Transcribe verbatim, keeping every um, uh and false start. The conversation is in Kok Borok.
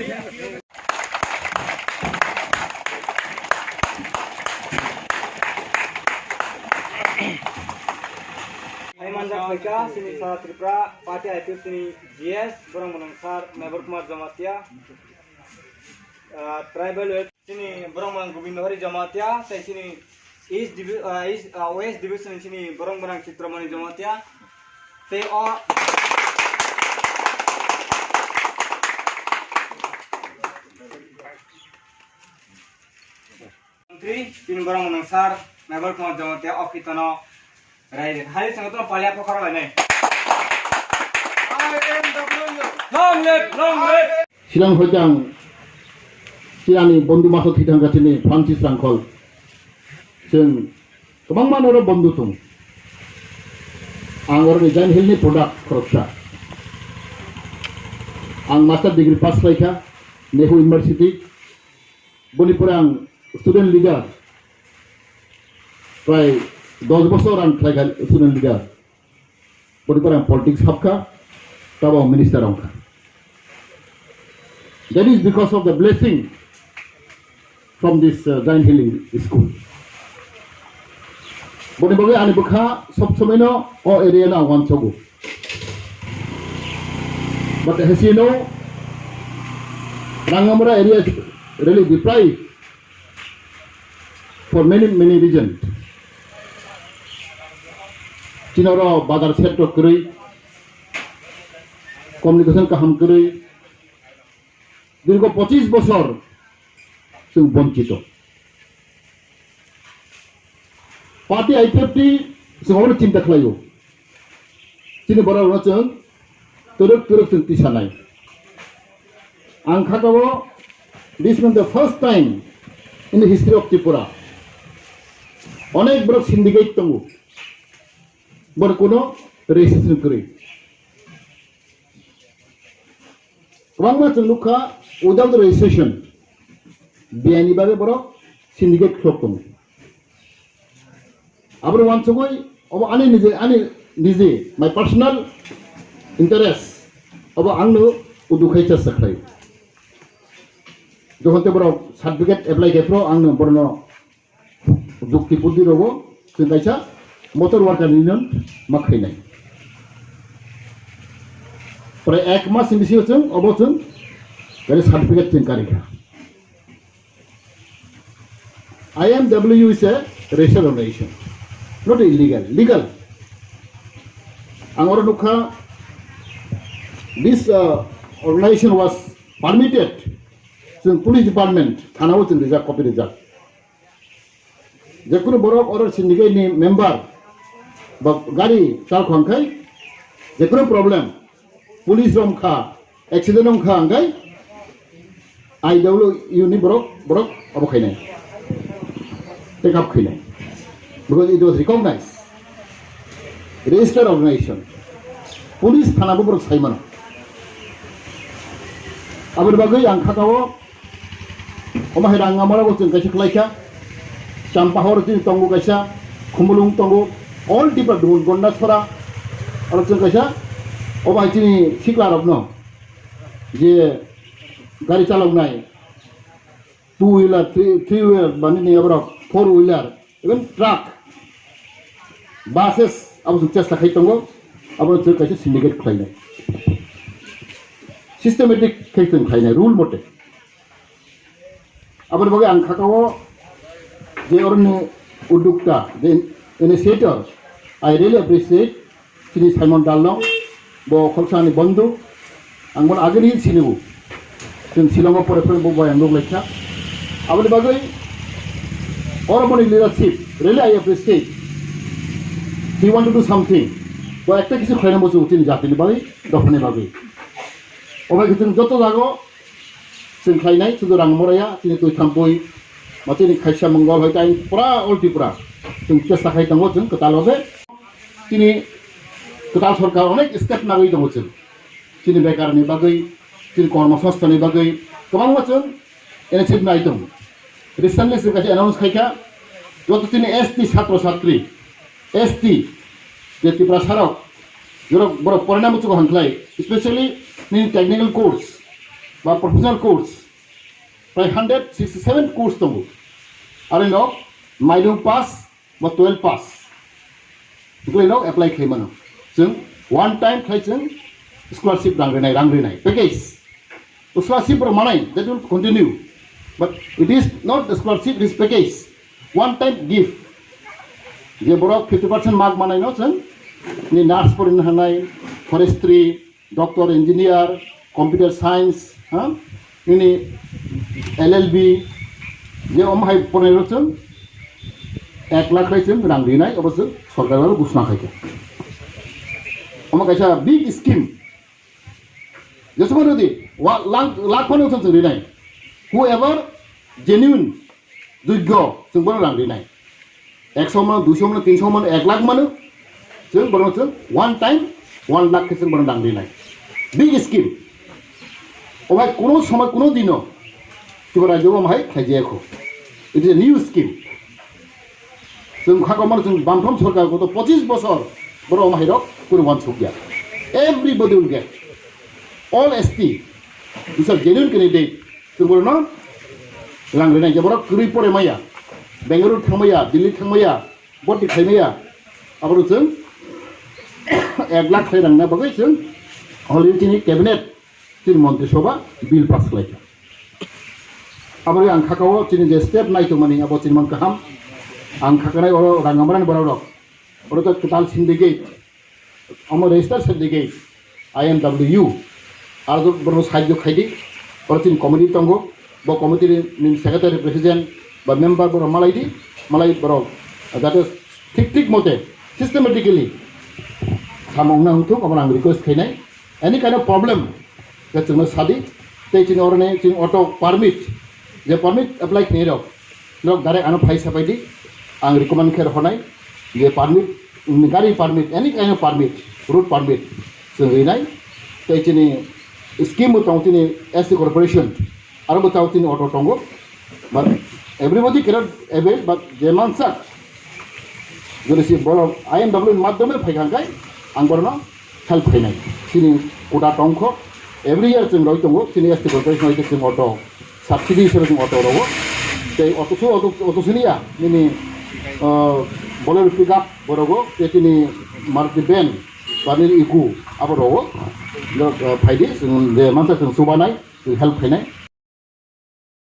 Hai manjak phaikha chini Sara Tripura Party I P F T ni G S, borok mwnang sir Mebar Kumar Jamatia, ah, Tribal West chini borok mwnang Gobindo Hari Jamatia, tei chini East Divi-, ah, East, ah, West Division chini borok mwnang Chitramani Jamatia, tei o Mantri, chini borok mwnang sir Mebar Kumar Jamatia, o khitono rai de. Hari sengkotno palia pokhoro lainai. Long live, long live. Silang hoitang, chini bondhu maso thithang kachini Francis Rangkhol. Chwng kwbangma noro bondhu tong. Ang oroni Jain Hill ni product khoroksa. Ang master degree pass khlaikha, Nehu University. Boni pore ang student leader, prai dos bosor ang khlaikha student leader. Boni pore ang politics habkha, tabo ang minister wngkha. That is because of the blessing from this, uh, Jain Hill School. Boni bagwi ani bwkha sob somoino o area no ang uansogo. But as you know, Rangamura area is really deprived for many, many reasons. Chini oro bazar sector kwrwi, communication kaham kwrwi, dirgo pochis bosor chwng bonchito. Party I P F T chwng obono chinta khlaio. Chini borok rok chwng twrwk twrwk chwng tisanai. Ang kha tabok, this is the first time in the history of Tripura. Onek borok syndicate tongo. Borok kuno registration kwrwi. Kwbangma chwng nukha without registration. Biyani bagwi borok syndicate khlok tongo. Aboni uansugwi obo ani nije, ani nije, my personal interest, obo angno udu khai chesta khlai. Jokhon te borok certificate apply khai phro angno borno jukti buddi rogo chwng kaisa motor worker union ma khainai. Pore ek mas ni bisingo chwng obo chwng gari certificate chwng karikha. I M W is a racial organization, not illegal, legal. Ang oro nukha, this, uh, organization was permitted. Chwng police department, thana o chwng rijak, copy rijak. Jekunu borok oro syndicate ni member ba gari chal khwang khai, jekunu problem, police rom kha, accident wng kha, hwnkhe I W U ni borok, borok abo khainai, take up khainai, because it was recognized, registered organization, police thana bo borok sai mano. Aboni bagwi ang kha o, omo hai Rangamura o chwng kaisa khlaikha, Champahor chini tongo kaisa, Khumulwng tongo, all department, Gondasora, aro chwng kaisa, obo hai chini sikla rokno je gari chaloknai, two wheeler, three, three wheeler, bani ni aborok four wheeler, even truck, buses, abo chwng chesta khai tongo, abo chwng kaisa syndicate khlainai. Systematic khai chwng khlainai, rule mote. Aboni bagwi ang kha o je oroni uddokta, je initiator, I really appreciate. Chini Simon Darlong, bo khoroksa ni bondhu, ang bono agini sinigo. Chwng Shillong o pore pore bo bai ang nukhlaikha. Aboni bagwi oro boni leadership, really I appreciate. He want to do something. Bo ekta kisu khlaina muchungo chini jatini bagwi, dophani bagwi. Obai chwng joto jago chwng khlainai, sudu Rangamura ya, chini twi thampui, ma chini khaisa Mongol, hoite ang pura all Tripura. Chwng chesta khai tongo, chwng kwtal o je. Chini kwtal sorkar onek step nagwi tongo chwng. Chini bekar ni bagwi, chini kormo songstha ni bagwi, kwbangma chwng initiative nai tongo. Recently chwng kaisa announce khaikha, joto chini S T chhatro chhatri, S T, je Tiprasa rok, jorok borok poraina muchungo hwn khlai, especially nini technical course, ba professional course, prai hundred sixty seven course tongo. Aroni rok nine pass ba twelve pass, bwkhwrwi rok apply khlai mano. Chwng one time khlai chwng scholarship rang rinai, rang rinai, package. Scholarship rok manai, that will continue. But it is not the scholarship, it is package. One time gift. Je borok fifty percent mark manai no chwng, ni nurse porinai hanai, forestry, doctor, engineer, computer science, ha? Nini L L B, je om hai porinai rok chwng, ek lakh bai chwng rang rinai, obo chwng sorkar aro gusna khaikha. Omo kaisa big scheme. Jesumani rodi, wa-, lakh, lakh phano chwng rinai. Whoever genuine, jogyo, chwng bono rang rinai. Ekso mano, duiso mano, tinso mano, ek lakh mano, chwng bono chwng one time, one lakh khe chwng bono rang rinai. Big scheme. Obai kuno somoy, kuno dino, Tripura rajyo bo mahai khlaijaya kho. It is a new scheme. Chwng kha komor chwng bamthom sorkar goto pochis bosor borok omo hairok kunu wansukya. Everybody will get. All S T, these are genuine candidate. Chwng borokno rang rinai, je borok kwrwi pore maya, Bengaluru thangmaya, Delhi thangmaya, boti khaimaya, aboro chwng ek lakh khlai rangna bagwi chwng already chini cabinet, chini montri sobha bill pass khlaikha. Aboni ang khakao chini je step nai tongmani abo chini man kaham. Ang khakanai oro rang amrani borok rok. Oro to total syndicate. Omo register syndicate I M W. Aro borok sahajyo khaidi. Oro chini committee tongo. Bo committee ni secretary, president ba member borok malaidi. Malai borok jate thik thik mote systematically samung na hungthuk omo ang request khainai. Any kind of problem, khe chwngno sadi, tei chini oroni chini auto permit, je permit apply khnai rok, norok direct ano phai sapai di, ang recommend khe rw hwnai, je permit, gari permit, any kind of permit, road permit, chwng rinai, tei chini scheme bo tongo chini S T corporation, aro bo tao chini auto tongo, but everybody cannot avail, but je mansak, jodi si borok I M W ni madhyome phai kha khe, ang borokno help khainai. Chini quota tongkho, every year chwng roi tongo, chini S T corporation hoite chwng auto, subsidy hisabe chwng auto rogo. Tei auto su, auto, auto siniya, nini, uh, Bolero pickup borogo, tei chini Maruti van, ba nini Eeco, abo rogo. Lo, uh, phaidi, chwng je mansa chwng chubanai, chwng help khainai.